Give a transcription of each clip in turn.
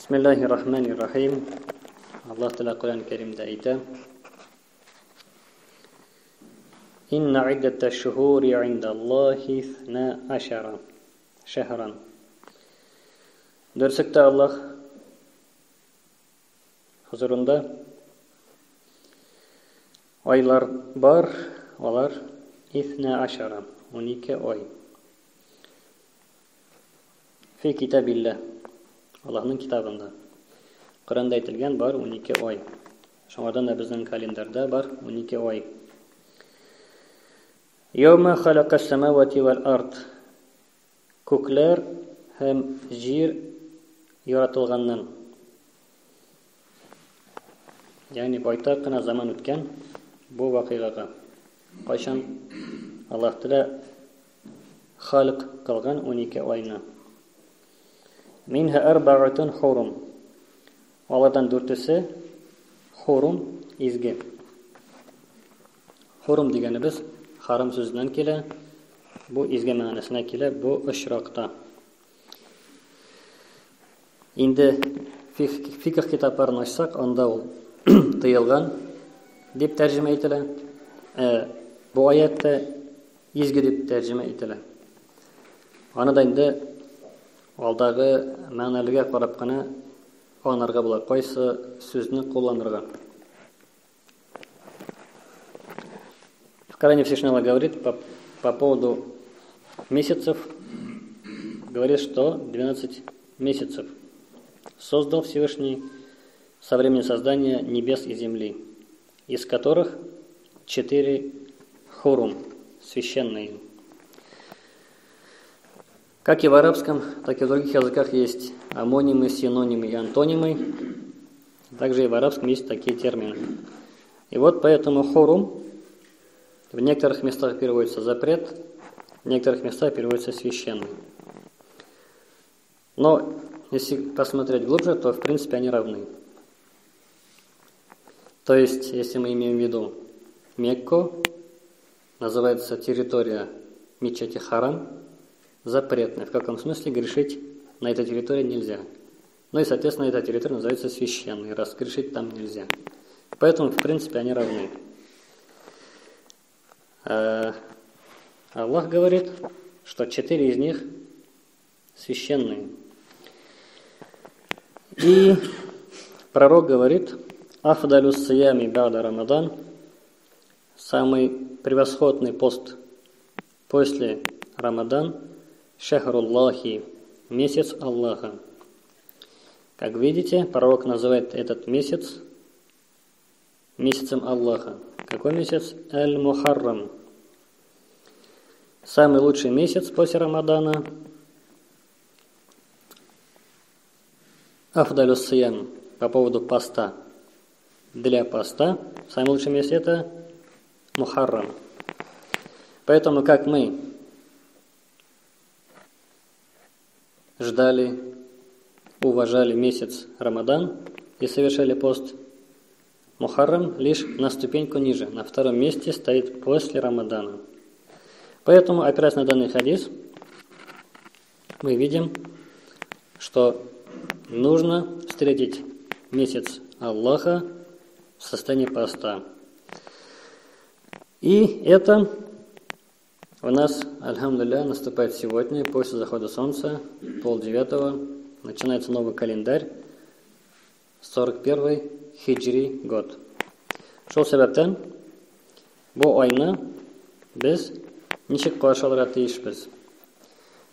Бисмиллахи рахмани рахим. Аллаһ Тәгалә Коръән Кәримдә әйтә: Инна иддәтә шухури индаллахи исна ашара шәһран. Дөреслектә Аллаһ хозурында айлар бар, алар исна ашара, 12 ай. Фи китабилла. Аллаһның китабында. Коръәндә әйтелгән бар 12 ай. Шуңардан да безнең календарьда бар 12 ай. Яума халакас самавати вал ард. Күкләр һәм җир яратылганнан. Ягъни байтак кына заман үткән бу вакыйгага. Кайчан Аллаһ Тәгалә халык кылган 12 айны. Минһа арбаатун хурум. Алардан дүртесе хурум изге. Хурум дигәнебез харам сүзеннән килә. Бу изге мәгънәсенә килә бу очракта. Инде фикх китапларын ачсак, анда ул тыелган дип тәрҗемә ителә. Ә бу аятта изге дип тәрҗемә ителә. Аны да инде алдагы мәгънәләргә карап кына аңларга була, кайсы сүзне кулланырга. В Коране Всевышний Аллах говорит по поводу месяцев, говорит, что 12 месяцев создал Всевышний со времени создания небес и земли, из которых 4 хурум, священные. Как и в арабском, так и в других языках есть омонимы, синонимы и антонимы. Также и в арабском есть такие термины. И вот поэтому хурум в некоторых местах переводится запрет, в некоторых местах переводится священный. Но если посмотреть глубже, то в принципе они равны. То есть, если мы имеем в виду Мекку, называется территория мечети Харам, запретная. В каком смысле грешить на этой территории нельзя. Ну и, соответственно, эта территория называется священной, раз грешить там нельзя. Поэтому, в принципе, они равны. Аллах говорит, что 4 из них священные. И пророк говорит, «Афдалю сиями ба'да Рамадан», самый превосходный пост после Рамадан, шахруллахи, месяц Аллаха. Как видите, пророк называет этот месяц месяцем Аллаха. Какой месяц? Аль-Мухаррам. Самый лучший месяц после Рамадана. Афдалю сиям, по поводу поста. Для поста самый лучший месяц это Мухаррам. Поэтому как мы ждали, уважали месяц Рамадан и совершали пост, Мухаррам лишь на ступеньку ниже, на втором месте стоит после Рамадана. Поэтому, опираясь на данный хадис, мы видим, что нужно встретить месяц Аллаха в состоянии поста. И это у нас, альхамдулилля, наступает сегодня, после захода солнца, 8:30, начинается новый календарь, 41-й хиджри год. Шул сәбәптән бу айны без ничек каршы алырга тиешбез?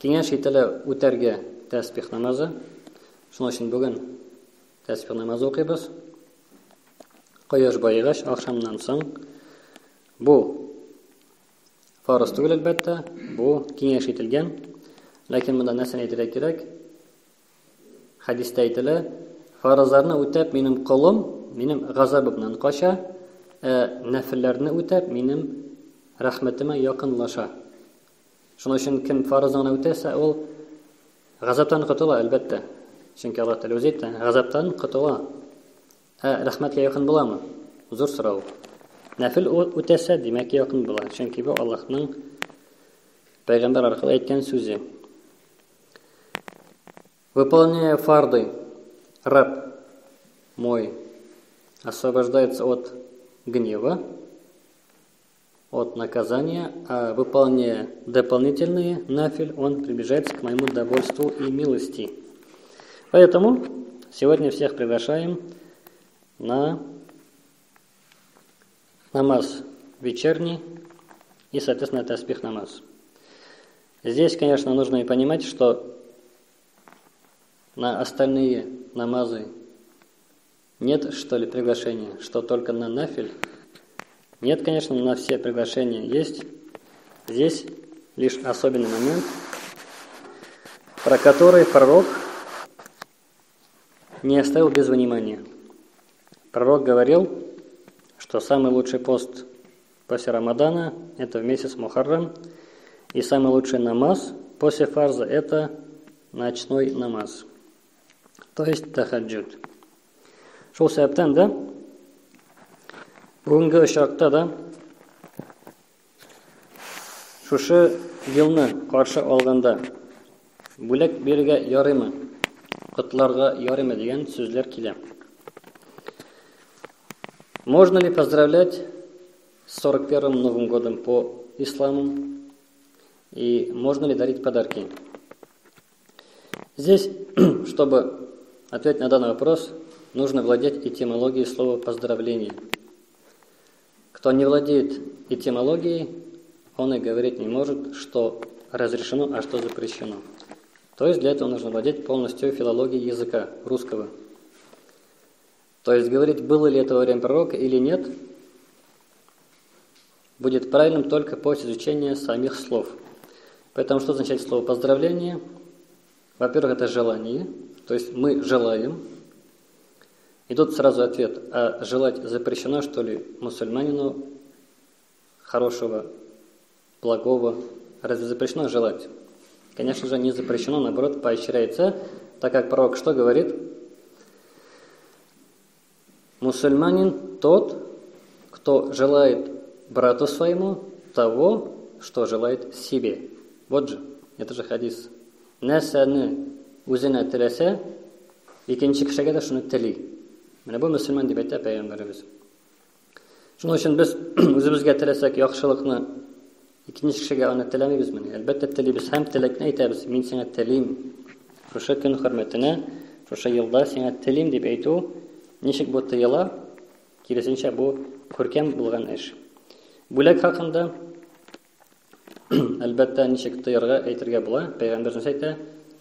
Киңәш ителә үтәргә тәсбих намазы. Шуның өчен бүген тәсбих намазы укыйбыз. Кояш баегач, ахшамнан соң бу фарыз түгел, әлбәттә, бу киңәш ителгән. Ләкин монда нәрсәне әйтергә кирәк? Хәдистә әйтелә, фарызларны үтәп минем колым, минем газабымнан кача, ә нәфелләрне үтәп минем рәхмәтемә якынлаша. Шуның өчен кем фарызны үтәсә, ул газаптан котыла, әлбәттә. Чөнки Аллаһ Тәгалә үзе әйтә, газаптан котыла. Ә рәхмәткә якын буламы? Зур сорау. Нәфел үтәсә, димәк, якын була. Чөнки бу Аллаһның пәйгамбәр аркылы әйткән сүзе. Выполняя фарды, Раб мой освобождается от гнева, от наказания, а выполняя дополнительные нафиль, он приближается к моему довольству и милости. Поэтому сегодня всех приглашаем на намаз вечерний и, соответственно, таспих намаз. Здесь, конечно, нужно и понимать, что на остальные намазы нет, что ли, приглашения, что только на нафиль. Нет, конечно, на все приглашения есть. Здесь лишь особенный момент, про который пророк не оставил без внимания. Пророк говорил, что самый лучший пост после Рамадана – это в месяц Мухаррам, и самый лучший намаз после фарза – это ночной намаз, то есть тахаджуд. Шул сәбәптән дә бүгенге очракта да шушы елны каршы алганда бүләк бирергә ярыймы, котларга ярыймы дигән сүзләр килә. Можно ли поздравлять с 41-м Новым годом по исламу? И можно ли дарить подарки? Здесь, чтобы ответить на данный вопрос, нужно владеть этимологией слова «поздравление». Кто не владеет этимологией, он и говорить не может, что разрешено, а что запрещено. То есть для этого нужно владеть полностью филологией языка русского. То есть говорить, было ли это во время пророка или нет, будет правильным только после изучения самих слов. Поэтому что означает слово «поздравление»? Во-первых, это желание, то есть мы желаем. И тут сразу ответ, а желать запрещено, что ли, мусульманину хорошего, благого? Разве запрещено желать? Конечно же, не запрещено, наоборот, поощряется, так как пророк что говорит? Мусульманин тот, кто желает брату своему того, что желает себе. Вот же, это же хадис. Нәрсәне үзенә теләсә, икенче кешегә дә шуны тели. Менә бу мөселман дип әйтә пәйгамбәребез. Шуның өчен без үзебезгә теләсәк яхшылыкны, икенче кешегә аны теләмибезмени? Әлбәттә телибез һәм теләкне әйтәбез. Мин сиңа телим. Шушы көн хөрмәтенә, шушы елда сиңа телим дип әйтү ничек бу тыела? Киресенчә, бу күркәм булган эш. Бүләк хакында әлбәттә ничек тыярга әйтергә була. Пәйгамбәребез әйтә: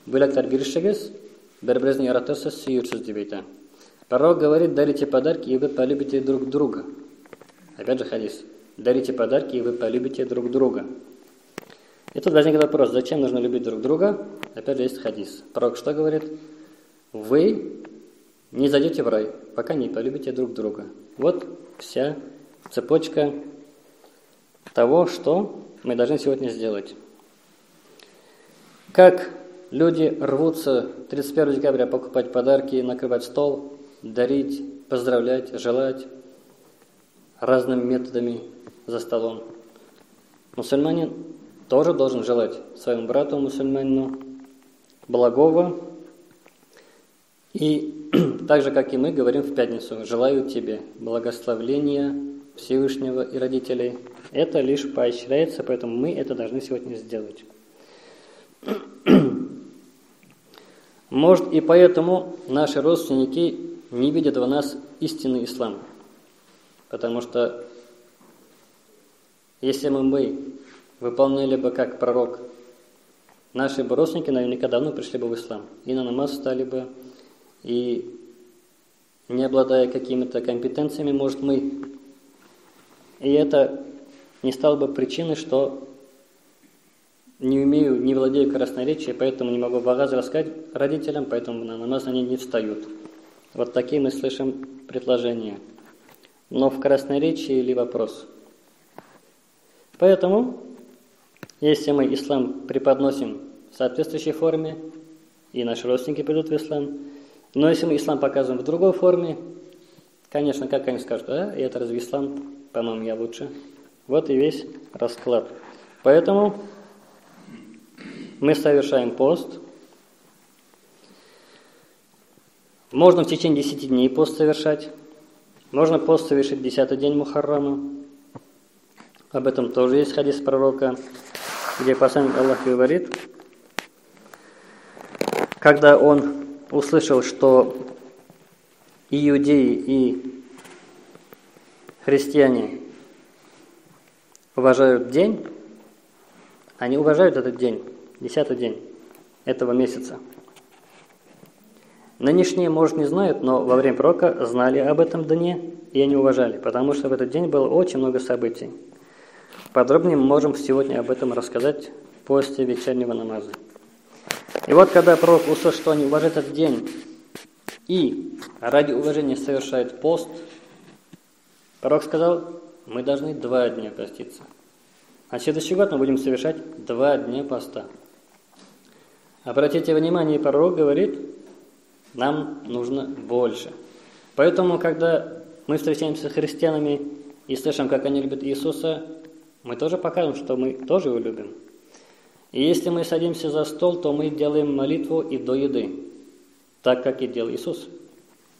бүләкләр бирешегез, бер-берегезне яратырсыз, сөерсез дип әйтә. Пророк говорит: дарите подарки, и вы полюбите друг друга. Опять же хадис. Дарите подарки, и вы полюбите друг друга. И тут возникает вопрос, зачем нужно любить друг друга? Опять же есть хадис. Пророк что говорит? Вы не зайдете в рай, пока не полюбите друг друга. Вот вся цепочка того, что мы должны сегодня сделать. Как люди рвутся 31 декабря покупать подарки, накрывать стол, дарить, поздравлять, желать разными методами за столом. Мусульманин тоже должен желать своему брату мусульманину благого. И так же, как и мы говорим в пятницу, желаю тебе благословления Всевышнего и родителей. Это лишь поощряется, поэтому мы это должны сегодня сделать. Может, и поэтому наши родственники не видят в нас истинный ислам. Потому что если бы мы выполняли бы как пророк, наши бы родственники наверняка давно пришли бы в ислам. И на намаз стали бы, и не обладая какими-то компетенциями, может, мы... И это не стало бы причиной, что не умею, не владею красноречием, поэтому не могу вагаз рассказать родителям, поэтому на намаз они не встают. Вот такие мы слышим предложения. Но в красноречии ли вопрос? Поэтому, если мы ислам преподносим в соответствующей форме, и наши родственники придут в ислам, но если мы ислам показываем в другой форме, конечно, как они скажут, а, это разве ислам? По-моему, я лучше. Вот и весь расклад. Поэтому мы совершаем пост. Можно в течение 10 дней пост совершать. Можно пост совершить 10-й день Мухаррама. Об этом тоже есть хадис пророка, где посланник Аллаха говорит, когда он услышал, что иудеи и христиане уважают день, они уважают этот день, 10-й день этого месяца. Нынешние, может, не знают, но во время пророка знали об этом дне и они уважали, потому что в этот день было очень много событий. Подробнее мы можем сегодня об этом рассказать после вечернего намаза. И вот когда пророк услышал, что они уважают этот день и ради уважения совершают пост, пророк сказал, мы должны 2 дня поститься. А следующий год мы будем совершать 2 дня поста. Обратите внимание, пророк говорит, нам нужно больше. Поэтому, когда мы встречаемся с христианами и слышим, как они любят Иисуса, мы тоже покажем, что мы тоже его любим. И если мы садимся за стол, то мы делаем молитву и до еды, так, как и делал Иисус.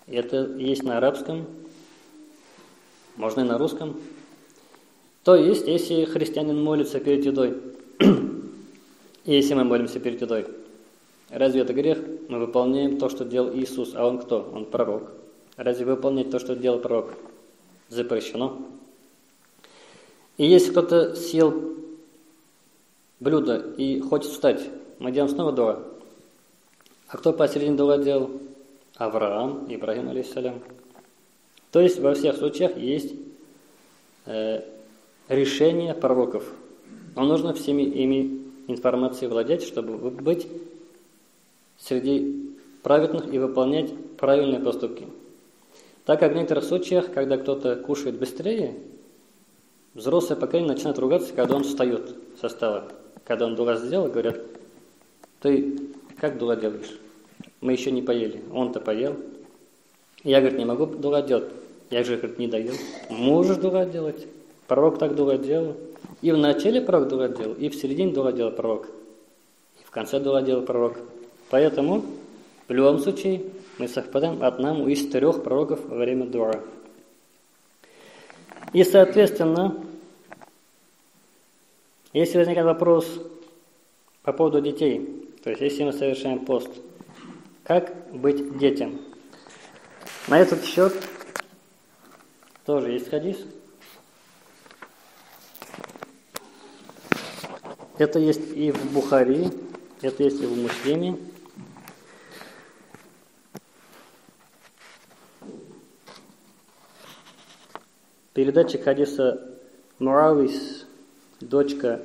Это есть на арабском, можно и на русском. То есть, если христианин молится перед едой, если мы молимся перед едой, разве это грех? Мы выполняем то, что делал Иисус. А он кто? Он пророк. Разве выполнять то, что делал пророк, запрещено? И если кто-то съел блюдо и хочет встать, мы делаем снова дуа. А кто посередине дуа делал? Авраам, Ибрахим, алейхиссалям. То есть во всех случаях есть решение пророков. Но нужно всеми ими информацией владеть, чтобы быть среди праведных и выполнять правильные поступки. Так как в некоторых случаях, когда кто-то кушает быстрее, взрослое поколение начинает ругаться, когда он встает со стола. Когда он дуа сделал, говорят, ты как дуа делаешь? Мы еще не поели. Он-то поел. Я, говорит, не могу дуа делать. Я же, говорит, не доел. Можешь дуа делать. Пророк так дуа делал. И в начале пророк дуа делал, и в середине дуа делал пророк. И в конце дуа делал пророк. Поэтому в любом случае мы совпадаем одному из 3 пророков во время дуа. И, соответственно, если возникает вопрос по поводу детей, то есть если мы совершаем пост, как быть детям? На этот счет тоже есть хадис. Это есть и в Бухари, это есть и в Муслиме. Передатчик хадиса Муавис, дочка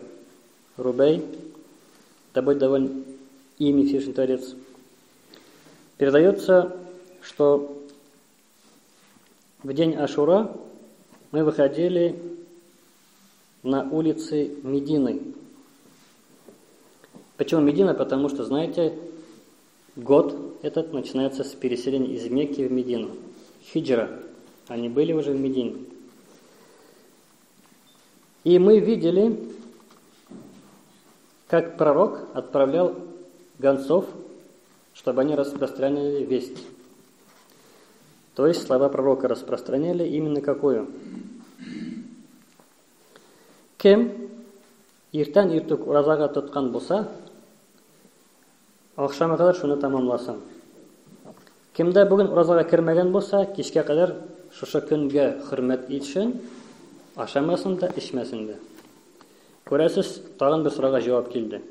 Рубей, да будет доволен ими Всевышний Творец, передается, что в день Ашура мы выходили на улицы Медины. Почему Медина? Потому что, знаете, год этот начинается с переселения из Мекки в Медину. Хиджра. Они были уже в Медине. И мы видели, как пророк отправлял гонцов, чтобы они распространяли весть. То есть слова пророка распространяли именно какую? Кем иртән иртүк уразага тоткан булса, ахшамга кадәр шуны тәмамласын. Кемдә бүген уразага кермәгән булса, кичкә кадәр шушы көнгә хөрмәт итсен, ашамасын да, эчмәсен дә. Күрәсез, тагын бер сорауга җавап килде.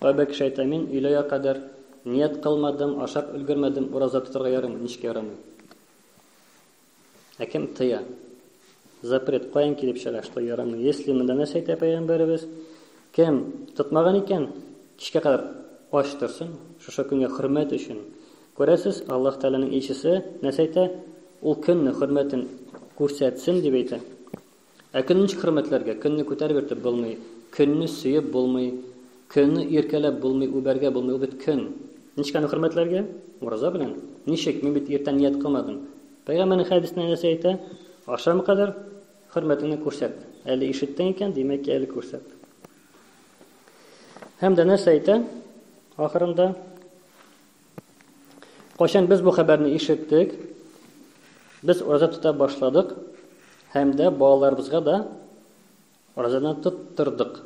Кайбер кеше әйтә, мин өйләгә кадәр ният кылмадым, ашап өлгермәдем, ураза тотарга ярыймы? Ничек ярамый? Ә кем тыя? Запрет каян килеп чыга, что ярамый? Если монда нәрсә әйтә пәйгамбәребез, кем тотмаган икән, кичкә кадәр ач торсын, шушы көнгә хөрмәт өчен. Күрәсез, Аллаһ Тәгаләнең илчесе нәрсә әйтә? Ул көнне хөрмәтен күрсәтсен дип әйтә. Ә көнне ничек хөрмәтләргә? Көнне күтәреп йөртеп булмый, көнне сөеп булмый, көнне иркәләп булмый, үбәргә булмый, ул бит көн. Ничек аны хөрмәтләргә? Ураза белән. Ничек? Мин бит иртән ният кылмадым. Пәйгамбәрнең хәдисендә нәрсә әйтә? Ашам кадәр хөрмәтеңне күрсәт. Әле ишеттең икән, димәк, әле күрсәт. Һәм дә нәрсә әйтә? Ахырында Кайчан без бу хәбәрне ишеттек, без ураза тота башладык һәм дә балаларыбызга да уразаны тоттырдык.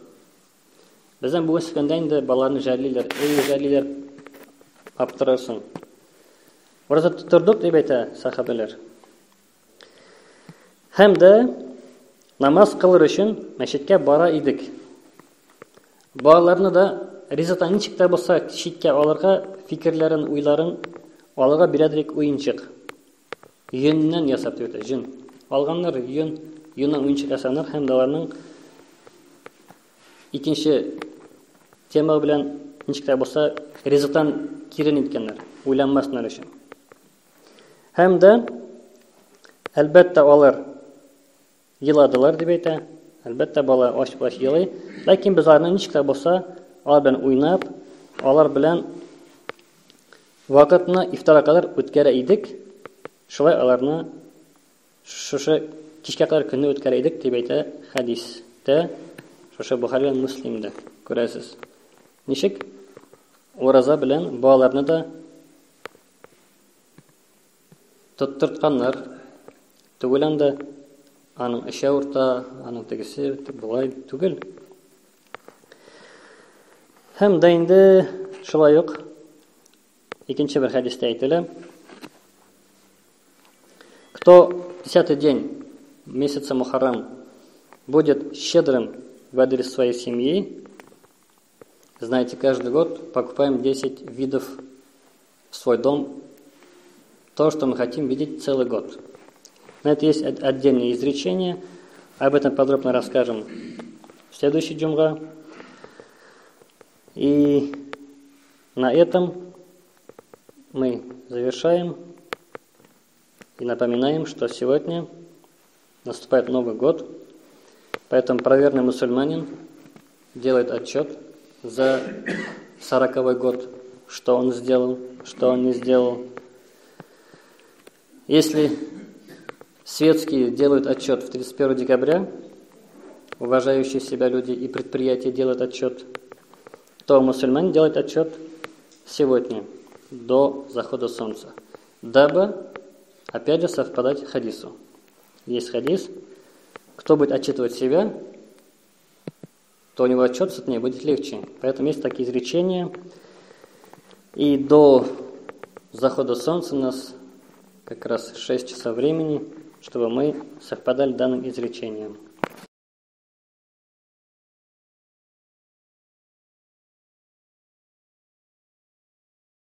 Безнең бүгенге көндә инде балаларны жәллиләр, эй, жәллиләр, аптырарсың. Ураза тоттырдык дип әйтә сахабәләр. Һәм дә намаз кылыр өчен мәчеткә бара идек. Балаларны да ризыктан ничек тә булса читкә алырга, фикерләрен, уйларын алырга бирәдек уенчык. Йөннән ясап дип әйтә, йөн. Алганнар йөн, йөннән уенчык ясаганнар һәм дә аларның икенче тема белән ничек тә булса ризыктан кирен иткәннәр, уйланмасыннар өчен. Һәм дә әлбәттә алар еладылар дип әйтә. Әлбәттә бала ач булгач елый. Ләкин без аларны ничек тә булса алар белән уйнап, алар белән вакытны ифтарга кадәр үткәрә идек. Шулай аларны шушы кичкә кадәр көнне үткәрә идек дип әйтә хәдистә. Шушы Бухари белән Муслимдә күрәсез. Ничек ураза белән балаларны да тоттыртканнар. Түгел анда, аның эче авырта, аның тегесе болай түгел. Һәм дә инде шулай ук икенче бер хәдистә әйтелә. Кто 10-й день месяца Мухаррам будет щедрым в адрес своей семьи, знаете, каждый год покупаем 10 видов в свой дом, то, что мы хотим видеть целый год. На это есть отдельное изречение, об этом подробно расскажем в следующий джумга. И на этом мы завершаем и напоминаем, что сегодня наступает Новый год, поэтому правоверный мусульманин делает отчет за 40-й год, что он сделал, что он не сделал. Если светские делают отчет в 31 декабря, уважающие себя люди и предприятия делают отчет, то мусульмане делают отчет сегодня, до захода солнца, дабы, опять же, совпадать хадису. Есть хадис, кто будет отчитывать себя, то у него отчет с ней будет легче. Поэтому есть такие изречения. И до захода солнца у нас как раз 6 часов времени, чтобы мы совпадали данным изречением.